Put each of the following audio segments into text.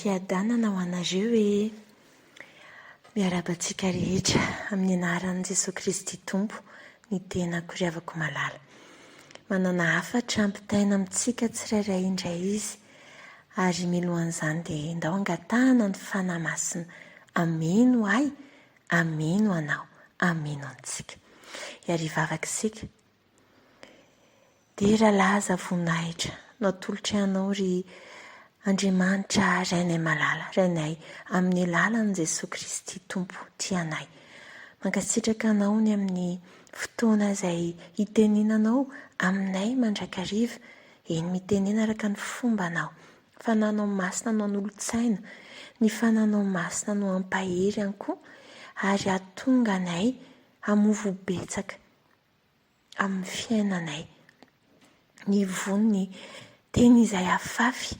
Fiadanana ho anareo e! Miarahaba antsika rehetra amin'ny anaran'i Jesoa Kristy Tompo ny tenako ry havako malala. Manana hafatra ampitaina amintsika tsirairay indray izy ary milohan'izany dia ndao angatahana ny Fanahy Masina hameno ahy, hameno anao, hameno antsika. Hiary hivavaka isika. Dera laza voninahitra no atolotray anao ry Andriamanitra Rainay malala, Rainay amin'ny alalan'i Jesoa Kristy Tompo tia anay. Mankasitraka anao ny amin'ny fotoana izay hitenenanao aminay mandrakariva, eny mitenena araka ny fombanao. Fananao masina no hanolo-tsaina, ny fananao masina no hampahery ihany koa ary hahatonga anay hamoa voa betsaka. amin'ny fiainanay. Ny voan'ny teny izay afafy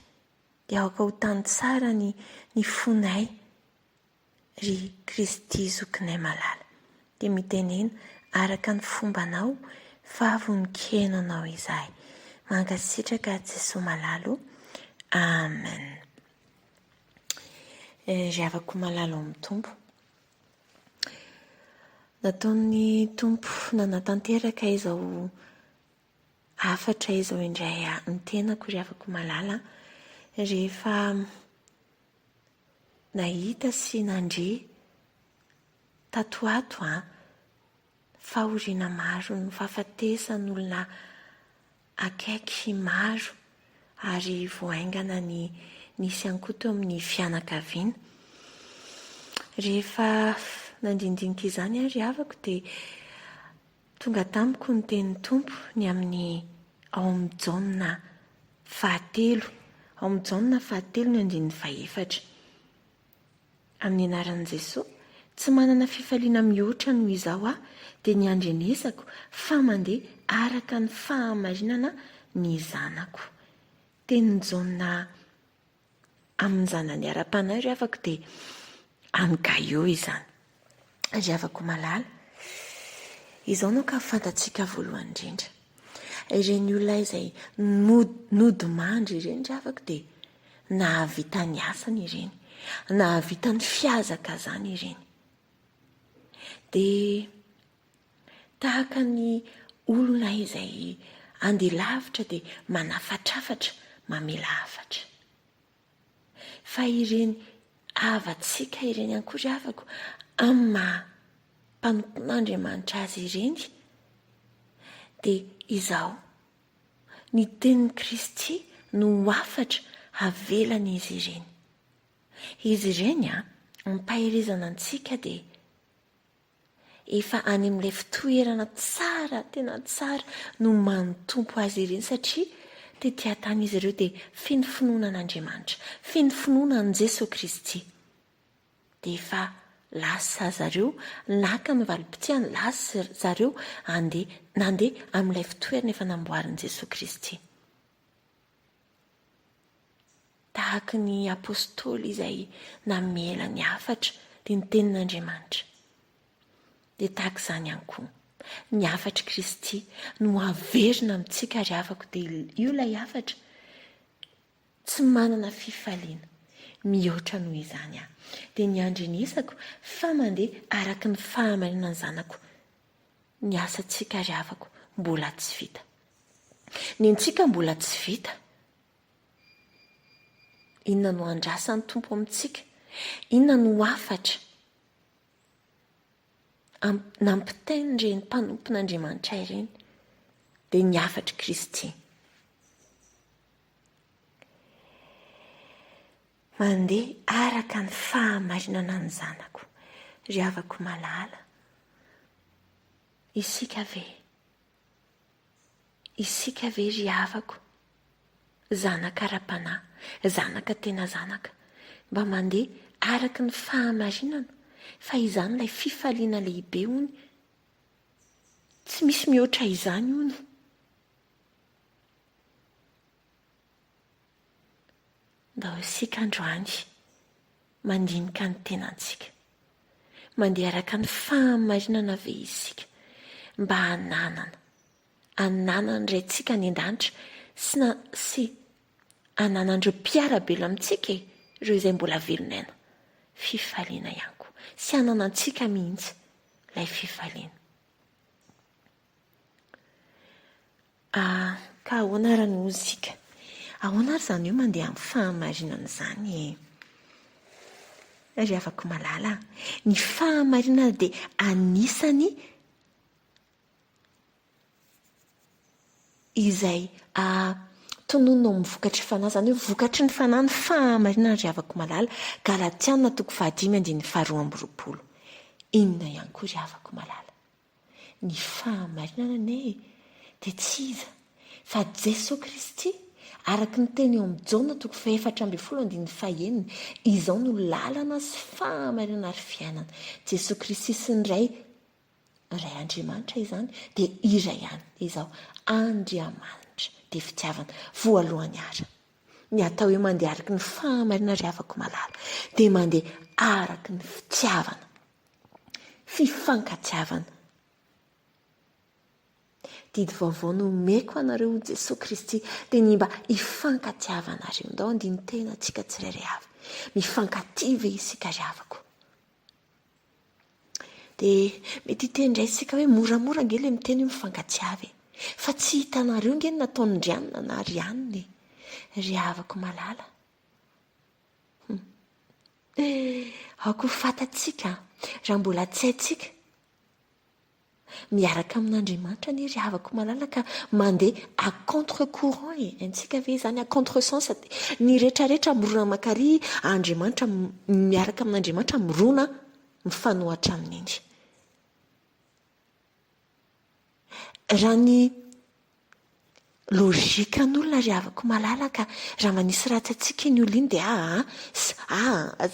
dia aoka ho tany tsara ny ny fonay, ry Kristy zokinay malala. Dia mitenena araka ny fombanao fa vonon-keno anao izahay. Mankasitraka Jesoa malala o. Amen. Ry havako malala ao amin'ny Tompo. Nataon'ny Tompo nanatanteraka izao hafatra izao indray ny tenako ry havako malala rehefa nahita sy nandre tato ho ato an, fahoriana maro ny fahafatesan'olona akaiky maro ary vao haingana ny nisy ihany koa teo amin'ny fianakaviana. Rehefa nandinidinika izany aho ry havako dia tonga tamiko ny tenin'ny Tompo ny amin'ny ao amin'ny Jaona fahatelo, ao amin'ny Jaona fahatelo ny andininy fahefatra. Amin'ny anaran'i Jesoa, tsy manana fifaliana mihoatra noho izao aho, dia ny handrenesako fa mandeha araka ny fahamarinana ny zanako. Tenin'i Jaona amin'ny zanany ara-panahy ry havako dia an'i Gaio izany. Ry havako malala, izao no ka fantatsika voalohany indrindra. Ireny olona izay nodimandry ireny ry havako dia Nahavita ny asany ireny, nahavita ny fihazakazany ireny. Dia tahaka ny olona izay andeha lavitra dia manafatrafatra, mamela hafatra. Fa ireny havantsika ireny ihany koa ry havako, amin'ny maha mpanompon'Andriamanitra azy ireny, dia izao Ny tenin'i Kristy no ho hafatra havelan'izy ireny. Izy ireny, ampaherezana antsika dia efa any amin'ilay fitoerana tsara, tena tsara nomanin'ny Tompo azy ireny satria tety an-tany izy ireo dia feno finoana an'Andriamanitra, feno finoana an'i Jesoa Kristy. Dia efa lasa zareo naka ny valim-pitiany, lasa zareo andeha, nandeha amin'ilay fitoerana efa namboarin'i Jesoa Kristy. Tahaky ny Apostoly izay namela ny hafatra, dia ny Tenin'Andriamanitra. Dia tahaka izany ihany koa, ny hafatr'i Kristy no averina amintsika ry havako, dia io ilay hafatra. Tsy manana fifaliana mihoatra noho izany aho. Dia ny andrenesako fa mandeha araka ny fahamarinan'ny zanako. Ny asantsika ry havako mbola tsy vita. Ny antsika mbola tsy vita. Inona no andrasan'ny Tompo amintsika? Inona no hafatra nampitain'ireny mpanompon'Andriamanitra ireny? Dia ny hafatr'i Kristy. Mandeha araka ny fahamarinana ny zanako, ry havako malala. Isika ve? Isika ve ry havako, zanaka ara-panahy, zanaka tena zanaka, mba mandeha araka ny fahamarinana, fa izany ilay fifaliana lehibe hono, tsy misy mihoatra izany hono. Ndao isika androany mandinika ny tenantsika. Mandeha araka ny fahamarinana ve isika mba hananana, hananan'ny Raintsika any an-danitra sy na, sy hananan'ireo mpiara-belona amintsika e? ireo izay mbola velon'aina fifaliana ihany koa sy hananantsika mihitsy ilay fifaliana. Ah, ka ahoana ary no isika? Ahoana ary izany hoe mandeha amin'ny fahamarinana izany e? Ry havako malala, ny fahamarinana dia anisany izay tononina ao amin'ny vokatry fanahy, izany hoe vokatry ny fanahy ny fahamarinana ry havako malala, Galatiana toko fahadimy andininy faharoa amby roapolo. Inona ihany koa ry havako malala? Ny fahamarinana anie dia tsy iza fa Jesoa Kristy, araka ny teny eo amin'ny Jaona toko fahefatra ambinifolo andininy fahenina, Izao no lalana sy fahamarinana ary fiainana. Jesoa Kristy sy ny Ray Ray Andriamanitra izany dia iray ihany, dia izao, Andriamanitra dia fitiavana. Voalohany ary, ny atao hoe mandeha araka ny fahamarinana ry havako malala, dia mandeha araka ny fitiavana, fifankatiavana. Didy vaovao no omeko anareo hoy Jesoa Kristy, dia ny mba hifankatiavanareo. Ndao handini-tena antsika tsirairay avy. Mifankatia ve isika ry havako? Dia mety hiteny indray isika hoe moramora ange ilay miteny hoe mifankatiava e. Fa tsy hitanareo ange ny nataon-dry anona na ry anona e. Ry havako malala. Hum. Aoka ho fantatsika raha mbola tsy haintsika. Miaraka amin'Andriamanitra anie ry havako malala ka mandeha à contre courant e, haintsika ve izany à contre sens ny retraretra mirona mankary Andriamanitra miaraka amin'Andriamanitra mirona mifanohatra amin'iny. Raha ny logique an'olona ry havako malala ka raha manisy ratsy antsika iny olona iny dia aa aa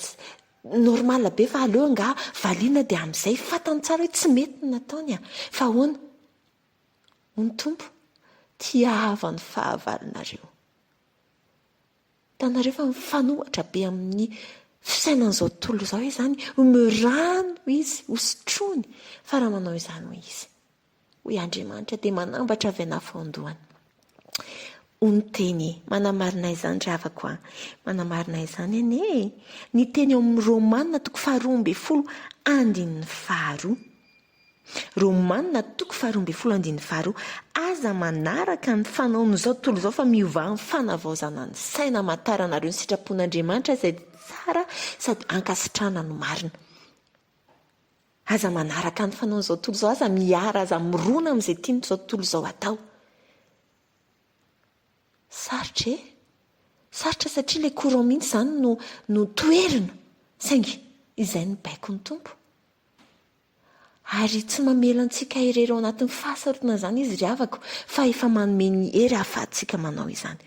normal be fa aleo angaha valiana dia amin'izay fantany tsara hoe tsy mety ny nataony a! Fa ahoana? Hoy ny Tompo, tiava ny fahavalonareo. Hitanareo fa mifanohatra be amin'ny fisainan'izao tontolo izao izany, omeo rano izy hosotroiny fa raha manao izany hoy izy. Hoy Andriamanitra dia manambatra avy an'afo ao an-dohany. Hoy ny teny, manamarina izany ry havako a! Manamarina izany anie e! Ny teny ao amin'ny Romana toko faharoa ambinifolo andininy faharoa. Romana toko faharoa ambinifolo andininy faharoa, Aza manaraka ny fanaon'izao tontolo izao fa miovà amin'ny fanavaozana ny saina hamantaranareo ny sitrapon'Andriamanitra izay tsara sady ankasitrahana no marina. Aza manaraka ny fanaon'izao tontolo izao, aza miara, aza mirona amin'izay tian'izao tontolo izao atao. Sarotra e! Sarotra satria ilay courant mihitsy izany no no toherina, saingy izay no baikon'ny Tompo. Ary tsy mamela antsika irery ao anatin'ny fahasarotana izany Izy ry havako, fa efa manome ny hery ahafahantsika manao izany.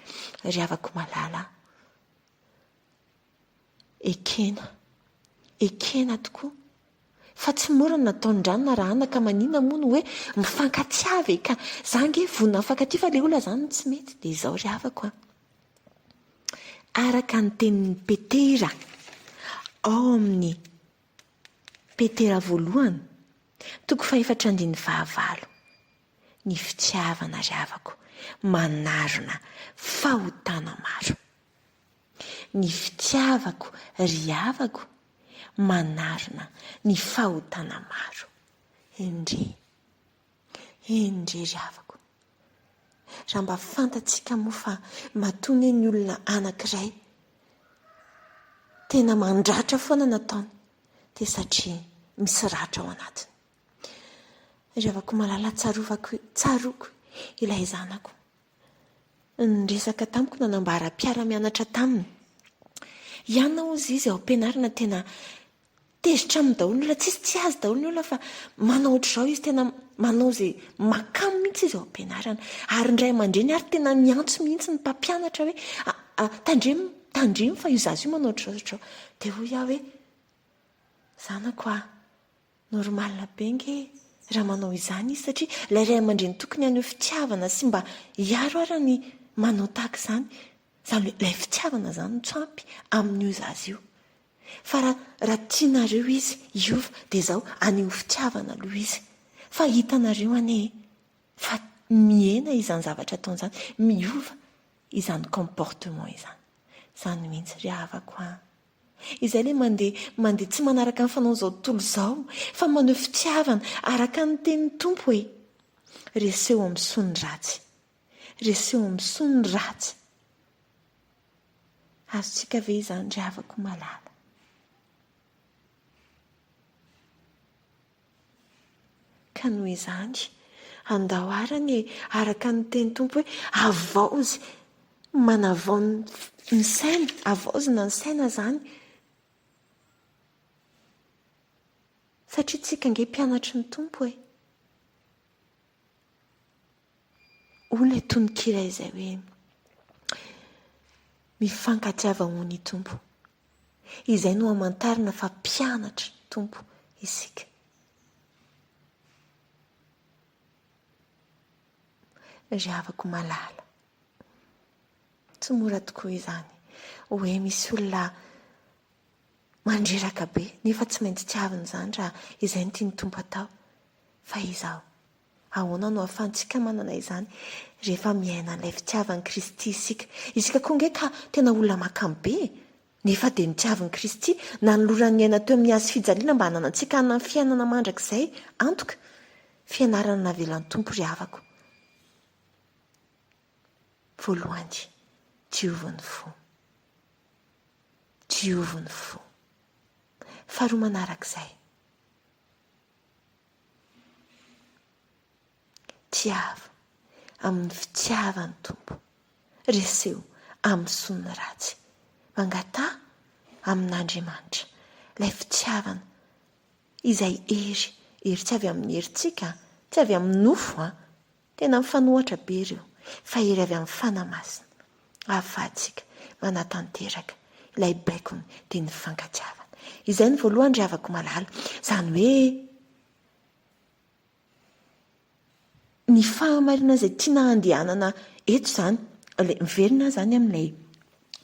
Ry havako malala a! Ekena. Ekena tokoa. Fa tsy mora ny nataon-dranona raha anaka maninona moa no hoe mifankatiava e ka za ange vonona mifankatia fa le olona zany no tsy mety dia izao ry havako a. Araka ny tenin'i Petera ao amin'ny Petera voalohany toko fahefatra andininy fahavalo ny fitiavana ry havako manarona fahotana maro. Ny fitiavako ry havako manarona ny fahotana maro. Endrey! Endrey ry havako! Raha mba fantatsika moa fa matoa anie ny olona anankiray tena mandratra foana ny ataony dia satria misy ratra ao anatiny. Ry havako malala tsarovako, tsaroako ilay zanako. Niresaka tamiko nanambara mpiara-mianatra taminy. Ianona hozy izy ao am-pianarana tena tezitra aminy daholo ny olona, tsisy tia azy daholo ny olona fa manao ohatr'izao izy, tena manao izay mahakamo mihitsy izy ao am-pianarana. Ary ny ray aman-dreny ary tena miantso mihitsy ny mpampianatra hoe tandremo, tandremo fa io zaza io manao ohatr'izao sy ohatr'izao. Dia hoy aho hoe zanako a! Normal be nge raha manao izany izy satria ilay ray aman-dreny tokony haneho fitiavana sy mba hiaro ara ny manao tahaka izany. Izany hoe ilay fitiavana izany no tsy ampy amin'io zaza io. Fa raha raha tianareo izy hiova dia izao haneho fitiavana aloha izy. Fa hitanareo anie e, fa mihena izany zavatra ataony izany, miova izany comportement izany. Izany mihitsy ry havako an. Izay ilay mandeha mandeha tsy manaraka ny fanaon'izao tontolo izao fa maneho fitiavana araka ny tenin'ny Tompo e! Reseo amin'ny soa ny ratsy. Reseo amin'ny soa ny ratsy. Azontsika ve izany ry havako malala? Ka noho izany, andao àry anie araka ny tenin'ny Tompo hoe havaozy, manavao ny saina, havaozina ny saina izany. Satria tsika ange mpianatry ny Tompo e. Hoy ilay tononkira izay hoe, Mifankatiava ho ny Tompo. Izay no hamantarana fa mpianatry ny Tompo isika. Ry havako malala, tsy mora tokoa izany hoe misy olona mandreraka be nefa tsy maintsy tiavina izany raha izay no tian'ny Tompo atao. Fa izao, Ahoana no ahafahantsika manana izany rehefa miaina an'ilay fitiavan'i Kristy isika? Isika koa ange ka tena olona makamo be e! Nefa dia notiavin'i Kristy, nanolorany ny aina teo amin'ny hazo fijaliana mba hananantsika hanana ny fiainana mandrakizay antoka. Fianarana navelan'ny Tompo ry havako. Voalohany, diovy ny fo. Diovy ny fo. Faharoa manarak'izay. Tiavo amin'ny fitiavan'ny Tompo. Reseo amin'ny soa ny ratsy. Mangataha amin'Andriamanitra ilay fitiavana izay hery, hery tsy avy amin'ny herintsika, tsy avy amin'ny nofo an, tena mifanohatra be ireo, fa hery avy amin'ny Fanahy Masina ahafahantsika manatanteraka ilay baikony dia ny fankatiavana. Izay no voalohany ry havako malala. Izany hoe ny fahamarinana izay tiana handehanana eto izany, ilay miverina aho izany amin'ilay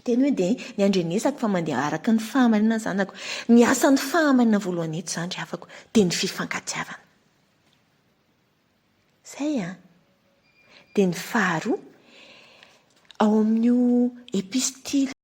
teny hoe dia ny andrenesako fa mandeha araka ny fahamarinana ny zanako. Ny asan'ny fahamarinana voalohany eto izany ry havako dia ny fifankatiavana. Izay an! Dia ny faharoa, ao amin'io epistily.